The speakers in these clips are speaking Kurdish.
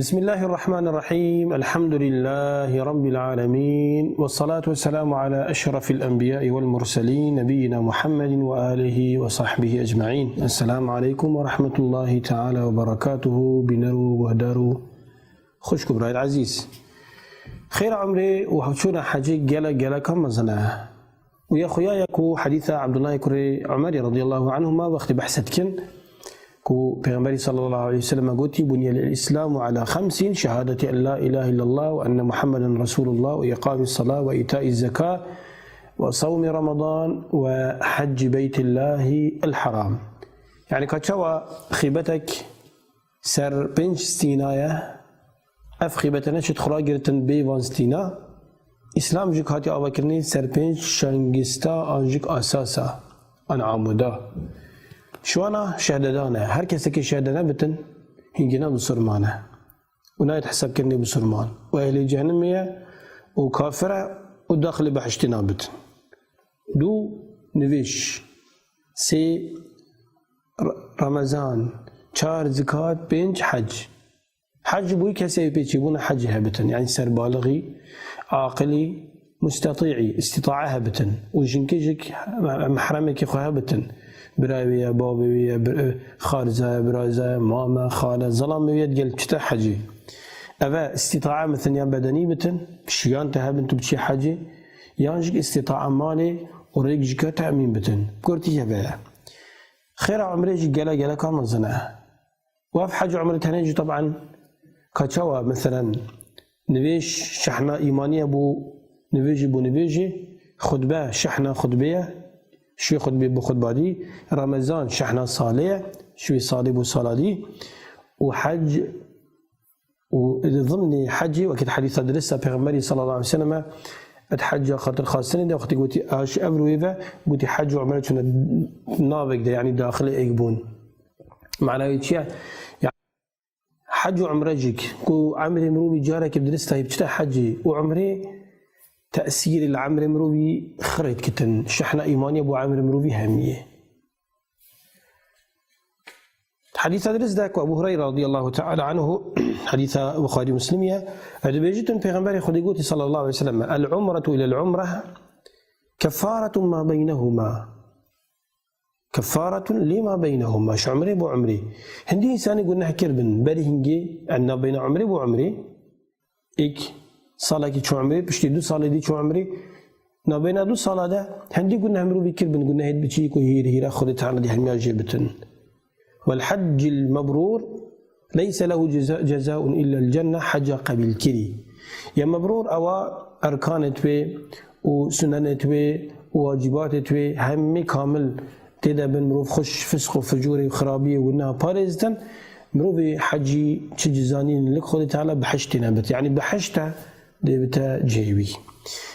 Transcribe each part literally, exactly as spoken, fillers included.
بسم الله الرحمن الرحيم. الحمد لله رب العالمين. والصلاة والسلام على أشرف الأنبياء والمرسلين نبينا محمد وآله وصحبه أجمعين. السلام عليكم ورحمة الله تعالى وبركاته. Bîner û guhdar û xwişk û birayên ezîz. Xêra umrê û çûna hecê gelek geleka mezin e. Û ya xuya ya ku hedîsa Abdullahê kurê Umerê radiyallahu anhuma wextê behse dikin, ku Pêxemberî sallallahu aleyhi ve sellem gotî, "Buniyel Îslamu ala xemsîn, şehadeti en la ilahe illallah ve enne Muhammeden Resulullah ve iqamî salah ve îtaî zeka ve savmî Ramadan ve hecci beytillahi el haram." Yani ka çawa xîbetek ser pênc stîna ye, ev xîbete neçit xura girtin bê van stîna. Îslam jik hatiye avakirinê ser pênc şengista an jik asasa, an amuda. Şiwana şehdedan e. Her kesekê şehde nebitin, hingî ne bisurman e. Û nayet hesabkirinê bisurman. Û ehlê cehennemê ye, û kafir e, û daxilê behiştê nabitin. Du, nivêj. Sê, R-, Remezan. Çar, zikat. Pênc, hec. Hec ji bo kesê pêçîbûna hecê hebitin, yani serbalixî, aqilî, mustatîî, îstîtae hebitin û jinkê jik mehremekî xwe hebitin. Birayê wê ye, bavê wê ye, bir-, xarza ye, biraza ye, mame, xale, zelamê wê ye, digel çite hecê. Eve îstîtae mitin ya bedenî bitin, şiyan te hebin tu biçî hecê, yan jik îstîtae malê û rêk jike temîn bitin. Kurtî heve ye. Xêra umrê jî gele geleka mezin e. Û ev hec û umre tenê jî teb'en ka çawa, meselen, nivêj şehna îmaniye bû nivêjî bû nivêjî, xutbe şehna xutbeye, şûyê xutbê bû xutba dî, Remezan şehna salê ye, şûyê salê bû sala dî, û hec û di zimnê hecê, wekî di hedîsa dirista Pêxemberî sallallahu aleyhi ve selleme, di heca xatir xastinê de wextê gotî, a ji ev rûyê ve gotî hec û umre çûne navek de, yanî daxilê êk bûn. Manayê çi ye? Ya, hec û umre jî ku emrê mirovî carekê bi diristayî biçite hecê û umrê, tesîrê li emrê mirovî xirê dikitin. Şehna îmaniyê bo emrê mirovî hemiyê. Hedîsa dirist de ku Ebu Hureyre radiyallahu teala anhu, hedîsa Buxarî Muslimî ye, e, dibêjitin Pêxemberê Xwedê gotî sallallahu aleyhi ve sellem, "El umretu ilel umre kefaretun ma beynehuma." Kefaretun lima beynehuma. Ji umrê bo umrê. Hindî însanî guneh kiribin berî hingê, e, nabeyna umrê bo umrê. Êk salekî çû umrê, piştî du salê dî çû umrê. Nabeyna du sala de hindî guneh mirovî kiribin, gunehê biçîk û hîr, hîra Xwedê Teala dî hemiya jê bitin. Wel heccil mebrûr leyse lehu ceza-, cezaun illel cenne, heca qebîlkirî. Ya mebrûr ewa erkanê wê û sunenê wê û wacibatê wê hemî kamil tê de bin, mirov xweş fisq û ficûrê û xirabiyê û guneha parêzitin, mirovê hecî çi cizanîn li Xwedê Teala bihiştê nebit. Yanî bihişt e dê bite cihê wî.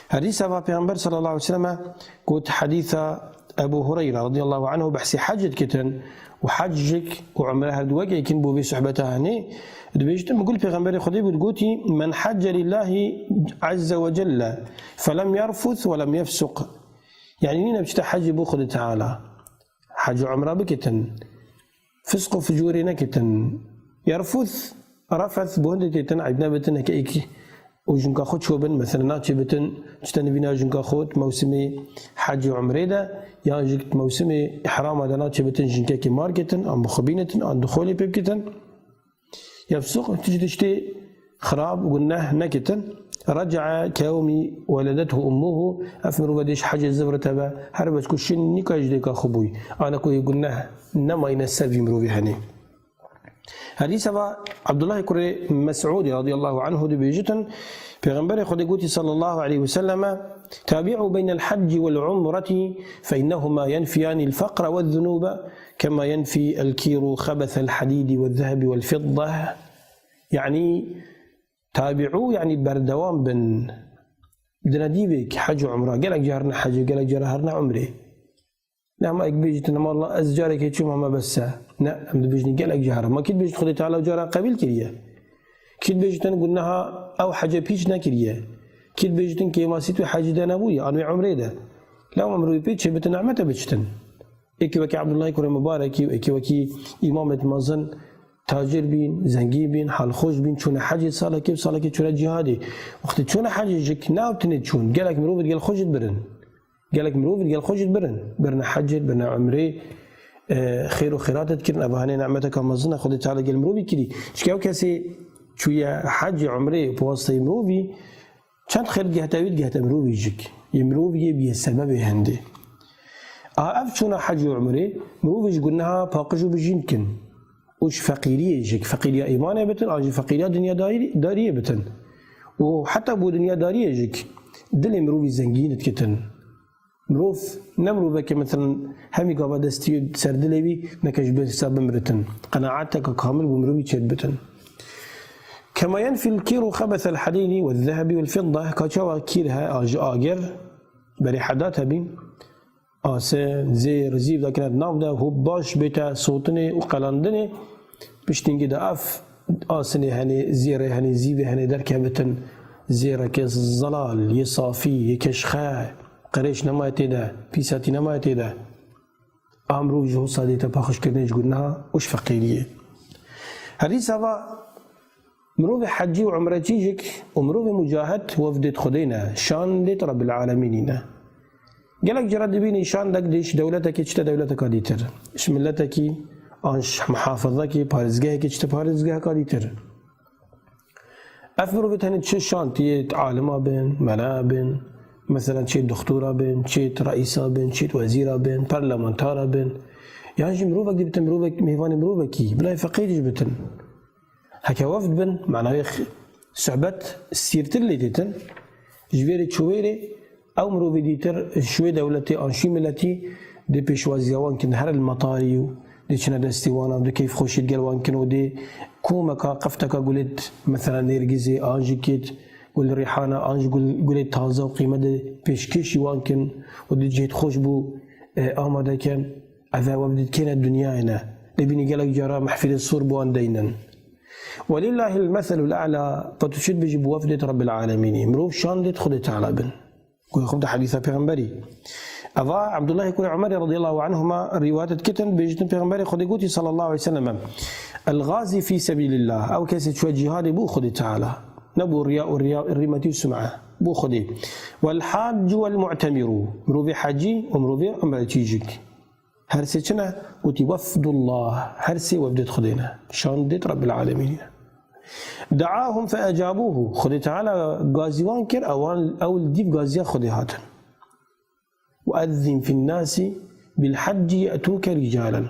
Hedîsa va Pêxember sallallahu aleyhi ve sellem got, hedîsa Ebu Hureyre radiyallahu anhu behsê hec dikitin û hec jik û umre her du wek êkin bo vê sohbeta henê dibêjtin, bi gul Pêxemberê Xwedê bû digotî, "Men hecce lillahi azze ve celle felem yerfus ve lem yefsuq." Yanî nîne biçite hecê bo Xwedê Teala. Hec û umre bikitin. Fisq û ficûrê nekitin. Yerfus, refes, bo hindê têtin, eyb nebitin, heke êk û jinka xwe çûbin, mesela naçê bitin, çite nivîna jinka xwe, di mewsimê hec û umrê de, yan jî di mewsimê îhrama de naçê bitin, jinkekê mar ketin, an bi xwe bînitin, an dixolê pê bikitin. Yefsuq, tu ji tiştê xirab, guneh nekitin. Recae keyewmî weledethu ummuhu, ev mirove dê ji hecê zivirite be, her be ku şin nîka ji dêka xwe bûy. Ana ku yê guneh nemayne ser vî mirovî henê. Hedîsa va Abdullahê kurê Mes'ûdê radiyallahu anhu dibêjitin, Pêxemberê Xwedê gotî sallallahu aleyhi ve selleme, "Tabi'u beynel hecci vel umreti fe innehuma yenfiyani el fekre ve zunube kema yenfi el kiru xebesel hadidi ve zehebi vel fidde." Yanî tabi'u, yanî berdewam bin. Dine dîvek hec û umra. Gelek caran hecê, gelek caran herine umrê. Lê hema ek bêjîtin, "Hema Allah, ez carekê çûm, hema bes e." Ne, em dibêjin gelek caran. Ma kî dibêjit Xwedê Teala cara qebîl kiriye? Kî dibêjit guneha ew hece pîç nekiriye? Kî dibêjit kêmasî tu hecî de nebûye, an wê umrê de? Lê em mirovî pê çê bitin, nehmete biçitin. Êkî wekî Abdullahê kurê Mubarekî û êkî wekî îmamet mezin Tacir bîn, zengîn bîn, halxweş bîn, çûne hecê salekê, salekê çûne cîhadê. Wextê çûne hecê jik, ne ew tinê çûn, gelek mirov digel xwe jî dibirin. Gelek mirov digel xwe jî dibirin. Birine hecê, birine umrê, e, xêr û xêrat dikirin. Eva hinê nimeteka mezin e Xwedê Teala gel mirovî kirî. Çike ew kesê çûye hecê, umrê, bi wasiteyê mirovî, çend xêr digehte wî, digehte mirovî jik. Yê mirovî yê bîye sebebê hindê. A ev çûna hecê û umrê, mirovî ji guneha paqij û bijîn dikin. Û ji feqîriyê jik, feqîriya îmanê bitin, an jî feqîriya dinyadayî-, dariyê bitin. Û heta bo dinyadariyê jik, dilê mirovî zengîn dikitin. Mirov ne miroveke, mesela, hemî gava destî ser dilê wî, neke ji ber sa bimiritin. Qenaeteke kamil bo mirovî çêdibitin. كما ينفي الكير خبث الحديد والذهب والفضة، ka çawa kîr he, a ji agir, berê hedat hebî, asin, zêr, zîv dakine nav de, hûb baş bête sotinê û qelandinê, piştîngî de ev asinê henê, zêrê henê, zîvê henê derkevitin, zêreke zelal, yê safî, yê keşxe, qirêş nemaye tê de, pîsatî nemaye tê de. A mirov ji hosa dête paqijkirinê ji guneha û ji feqîriyê. Herî sava mirovê hecî û umreçî jik û mirovê mucahid wefdêt Xwedê ne, şandêt Rebbil Alemînî ne. Gelek cara dibînî şandek dê ji dewletekê çite dewleteka dîtir. Ji miletekî an ji muhafizekî, parêzgehekî çite parêzgeheka dîtir. Ev mirovê tenê çi şan tiyê alima bin, mela bin, mesela çê doktora bin, çê reîsa bin, çê wezîra bin, parlamentara bin. Yan jî mirovek dê bitin, mirovek mêvanê mirovekî, bila feqîr jî bitin. Heke wefd bin, manayê x-, sohbet sîrtir lê dêtin. Ji vê rê çû wê rê, ew mirovê dîtir ji wê dewletê an şî miletî dê pêşwaziya wan kin, her li metarî û dê çine destê wan û dê keyfxweşî digel wan kin û dê komeka, qefteka gulêt, mesela nêrgizê, an jî kêt gul rîhana, an jî gul, gulê taze û qîmet dê pêşkêşî wan kin û dê cihêt xweş bû, e, amade kin. Ev e wefdêt kêne dinyayê ne. Lê bînî gelek cara mehfîlê sor bi wan deynin. ولله المثل الأعلى، pa tu çi dibêjî bi wefdêt Rebbil Alemînî. Mirov şandêt Xwedê Teala bin. Goya xwe di hedîsa Pêxemberî. Eva Abdullah kurê Umerê radiyallahu anhuma rîwayet dikitin, bêjitin Pêxemberê Xwedê gotî sallallahu aleyhi ve sellem, "El ghazi fi sebilillah", ew kesê çûye cîhadê bo Xwedê Teala. Ne bo riya û riya, rîmetî û sum'e. Bo Xwedê. "Wel haccu wel mu'temiru", mirovê hecî û mirovê umreçî jik. Her sê çi ne? Gotî, "Wefdullah", her sê wefdêt Xwedê ne. Şandêt Rebbil Alemînî ne. "Daahum fe ecabuhu", Xwedê Teala gazî wan kir, ewan, ew li dîv gaziya Xwedê hatin. "Ve ezzin fin nasi bil hacci ye'tuke ricalen."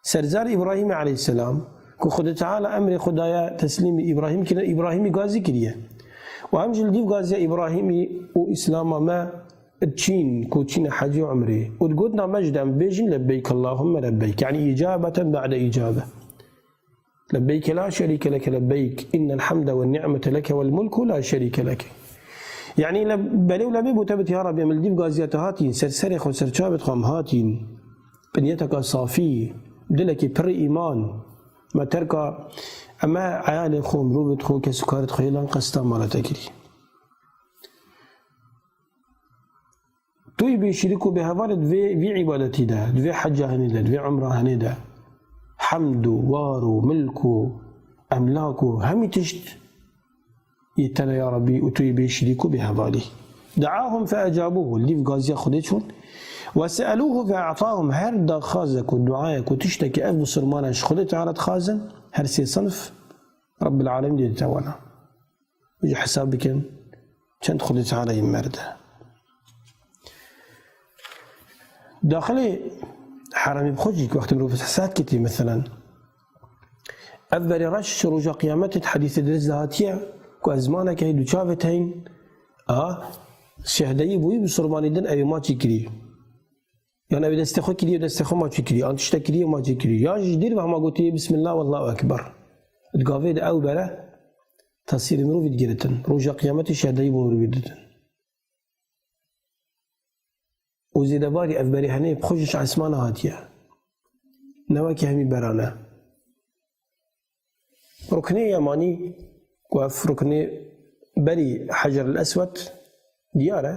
Serzar Îbrahîmê aleyhisselam, ku Xwedê Teala emrê xwe daye teslîmî Îbrahîm kirine, Îbrahîmî gazî kiriye. Û em jî li dîv gaziya Îbrahîmî û Îslama me diçîn, ku çîne hecî û umrê. Û di gotina me jî de em bêjin, "Lebbeyk Allahumme lebbeyk." Yanî îcabeten ba'de îcabe. "Lebbeyke la şerîke leke lebbeyk. Innel hamde wen ni'mete leke wel mulku la şerîke leke." Yanî le-, belê û lebê bo te bit, ya Rabbî, em li dîv gaziya te hatîn, ser serê xwe, ser çavê xwe em hatîn. Bi niyeteka safî, dilekî pirî îman, me terka, em e eyalê xwe, mirovê xwe, kesûkarê xwe, hêlan qesta mala te kirî. Tu yî bê şirîk û bê hevalê di vê, vê îbadetî de, di vê heca hinê de, di vê umra hinê de. Hemd û war û milk û emlak û hemî tişt yê te ne ya Rabbî û tu yî bê şirîk û bê hevalî. Daahum fe ecabuhu, li dîv gaziya Xwedê çûn. Ve se'eluhu fe a'tahum, her daxwazek û duayek û tiştekî ev misilmanan ji Xwedê Teala dixwazin, her sê sinf Rabbil Alemîn dê dite wana. Ji hesab bikin, çend Xwedê Teala yê merde. Daxilê heremê bi xwe jî wextê mirov hesab kitî, meselen, ev berê reş roja qiyametê di hedîsê dirist de hatiye, ku ezmaneke hê du çavê teyn, a, şehdeyî bûyî bi surmanî din ew ê maçî kirî. Yan ew ê destê xwe kirî, destê xwe maçî kirî. An tiştek kirî, maçî kirî. Yan jî dîr ve hema gotiye, "Bismillah, wallahu ekber." Di gavê de ew bere tesîrê mirovî digiritin. Roja qiyametê şehdeyî bo mirovî ditin. Û zêdebarî ev berê henê bi xwe ji esmana hatiye. Ne wekî hemî berane. Ruknê yemanî, ku ev ruknê berî Hecer el Eswed diyar e.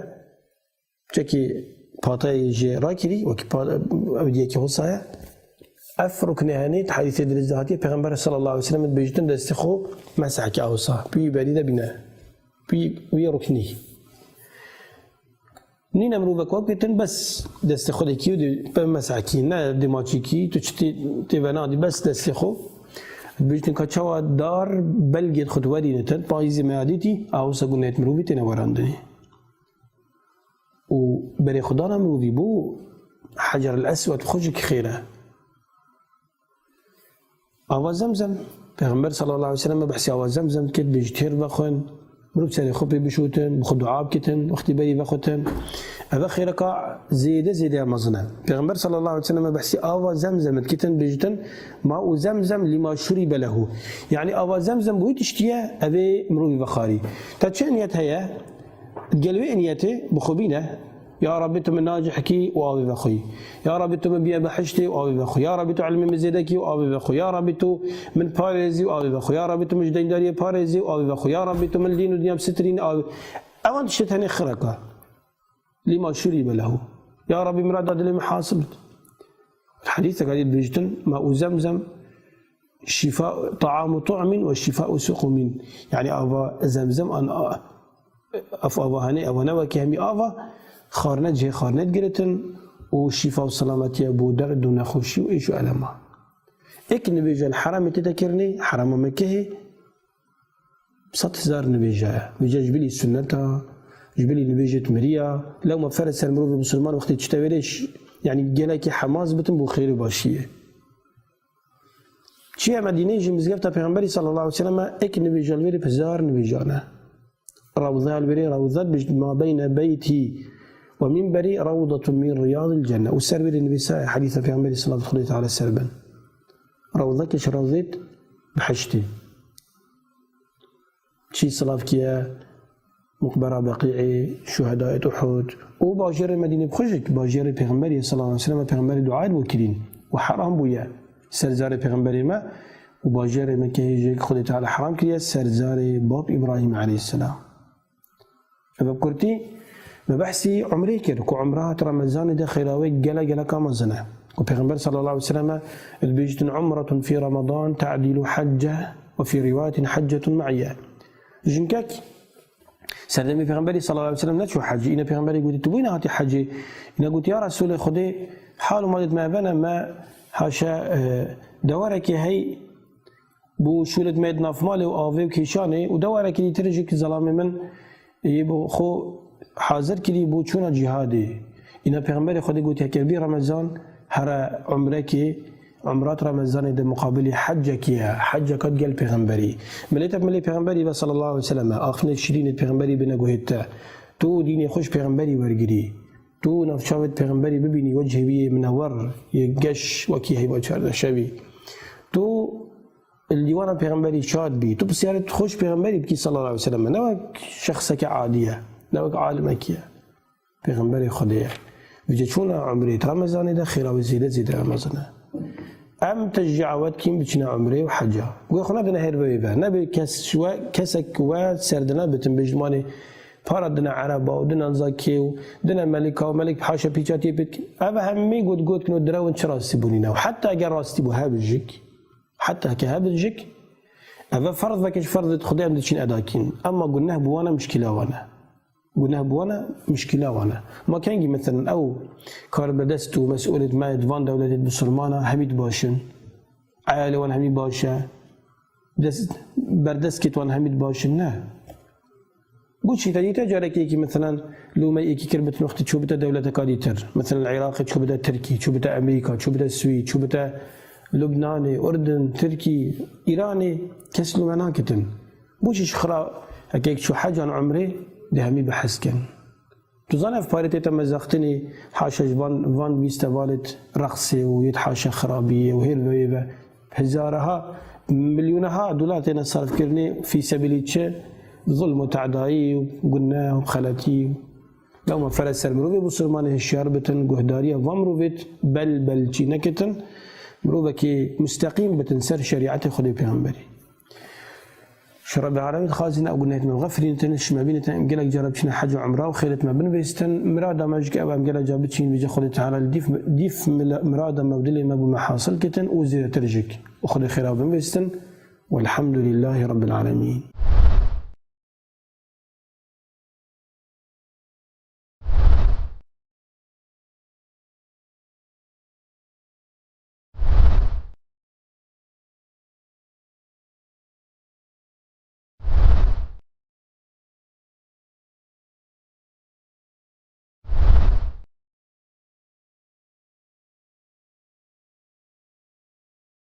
Çekî patayê jê rakirî, wekî pa-, ew diyekî hosa ye. Ev ruknê henê di hedîsê dirêj de hatiye, Pêxember sallallahu aleyhi ve sellem dibêjtin destê xwe meseh ke awsa. Pî wî berî de bîne. Pî wî ruknî. Nîne mirovek wek bêtin bes destê xwe de kî û dê be meseh kî, ne dê maçî kî, tu çi tê, tê venadî bes destê xwe. Dibêjtin ka çawa dar belgê xwe werînitin, payîzê me ya dîtî, awsa guneyet mirovî têne werandinê. Û berê xwe dana mirovî bo Hecer el Eswed xwe jî xêr e. Ava Zemzem. Pêxember sallallahu aleyhi ve sellem behsî ava Zemzem dikir, bêjî têr vexwin, mirov serê xwe pê bişotin, bi xwe dua bikitin, wextî berî vexwetin. Eve xêreka zêde zêde ya mezin e. Pêxember sallallahu aleyhi ve sellem behsî ava Zemzem dikitin, bêjtin, "Ma û Zemzem lima şuribe lehu." Yanî ava Zemzem bo wî tiştî ye, evê mirovî vexwarî. Te çi niyet heye? Gel wê niyetê bi xwe bîne. Ya Rabbî, tu min nacih kî û avê vexwî. Ya Rabbî, tu min biye behiştê û avê vexwî. Ya Rabbî, tu ilmê min zêde kî û avê vexwî. Ya Rabbî, tu min parêzî û avê vexwî. Ya Rabbî, tu min ji deyndariyê parêzî û avê vexwî. Ya Rabbî, tu min lîn û dinya bistrîn avê. Evan tiştê tenê xireka. Lima şuribe lehu. Ya Rabbî, mirada dilê min hasil bit. Hedîsek hadî dibêjtin, "Ma û Zemzem şifa, taamu tu'min ve şifa'u suqumin." Yanî ava Zemzem an a-, ev ava hene, ava ne wekî hemî ava, xarine cihê xarine digiritin û şifa û selametiye bo derd û nexweşî û êş û elema. Êk nibêje li heramê tê de kirinê, herama Mekehê, sed hezar nibêje. Vêca ji bilî sunneta, ji bilî nibêjê mirî ya. Lewma ferz ser mirovê misilman wextê çite wêrê ş-, yanî gelekî hemaz bitin bo xêr û başiyê. Çiye Medîneyê jî mizgefta Pêxemberî sallallahu aleyhi ve sellem êk nibêje li wêrê bi hezar nibêjan e. Rewza li wêrê rewza bi ma beyne beyti ve minberî rewdatun min riyadil cenne. Û ser wêrê nivîsa ye hedîsa Pêxemberî sallallahu aleyhi ve sellem Teala ser bin. Rewzeke ji rewzêt bihiştî. Çi silav kiye, muqbera Beqî'ê, şuhedayê Uhud û bajêrê Medînê bi xwe jî, bajêrê Pêxemberê sallallahu aleyhi ve sellem, Pêxemberê duayê bo kirîn û heram bûye ser zarê Pêxemberê me û bajêrê Mekeyê jî Xwedê Teala heram kiriye ser zarê bab Îbrahîm aleyhisselam. Eve bi kurtî, me behsî umrê kir, ku umra di Remezanê de xêra wê gele geleka mezin e. Ku Pêxember sallallahu aleyhi ve sellem dibêjtin, "Umretun fî Ramadan te'dilu hecce ve fî riwayetin heccetun me'iyye." Jinkek serdemê Pêxemberî sallallahu aleyhi ve sellem neçû hecî, îne Pêxemberî gotî, "Tu bûyî nehatî hecê?" Îne gotî, "Ya Resûlê Xwedê, hal û malêt me eve ne, me haşa, e, dewarekê hey, bo şûlêt me yê di nav malê û avê û kêşanê û dewarekî dîtir jî ki zelamê min yê bo xwe hazir kirî bo çûna cîhadê." Îna Pêxemberê Xwedê gotî, "Heke bî Remezan here umrekê, umrat Remezanê de muqabilî heccekî ye, hecceka digel Pêxemberî." Milêtek milê Pêxemberî ve sallallahu aleyhi ve sellem, axinê şirînê Pêxemberî bine guhê te. Tu dînê xwe ji Pêxemberî wergirî. Tu navçavêt Pêxemberî bibînî, wecihê wî yê minewer, yê geş wekî heyva çardeşevî. Tu Li dîwana Pêxemberî şad bî. Tu pisyarê tu xwe ji Pêxemberî bikî sallallahu aleyhi ve sellem. Ne wek şexseke adî ye. Ne wek alimekî ye. Pêxemberê Xwedê ye. Vêca çûna umrê di Remezanê de xêra wê zêde zêde mezin e. Em teşcîa we dikîn biçine umrê û heca. Wê xwe nedine her veyê ve. Nebê kes we, kesek we serdine bitin bêjmanê para dine ereba û dine zakê û dine melika û melik haşa pîça tê pêt. Ev hemî got got kin û direwin çi rastî bûnî ne. Heta eger rastî bû hebijik. Heta ke hebin jik, eve ferz veke ji ferzê Xwedê em diçin eda kîn. Emma guneh bi wana mişkîla wana. Guneh bi wana mişkîla wana. Ma kengî, meselen, ew karbedest û mesûlêt me di van dewletê bisilmana hemî dibaş in. Eyalê wan hemî baş e. Dest, berdestkêt wan hemî dibaş in, ne. Guçî te dîte carekê yekî, meselen, lûmeyê yekî kir bitin wextî çû bite dewleteka dîtir. Meselen, Iraqê çû bite Tirkî, çû bite Amerîka, çû bite Swîd, çû bite Lubnanê, Urdun, Tirkî, Îranê, kes lûme nakitin. Guçî ji xira heke yek çû hecan umrê dê hemî behs kin. Tu zanî ev parê tête mezextinê, haşa ji van, van festivalêt reqsê û yêt haşa xirabiyê û hêl ve wê ve. Hezaraha, milyonaha dolar têne sarfkirinê fî sebîlî çi? Zulm û tedayî û guneh û xeletî. Lewma fere ser mirovê, misilmanê hişyar bitin, guhdariya van mirovêt bel belçî nekitin, mirovekê musteqîm bitin ser şerîetê Xwedê pêxemberî. Ji Rebî Alemî dixwazin ew gunehê me bixefirînitin, ji me bînitin, em gelek cara biçine hec û umra û xêrê me binivîstin. Mirada me jî ke ew em gelek cara biçîn, vêca Xwedê Teala li dîf, dîf mila-, mirada me û dilê me bo me hasil kitin û zêdetir jî. Û Xwedê xêra binivîstin. Welhamdulîllahî Rebbil Alemîn.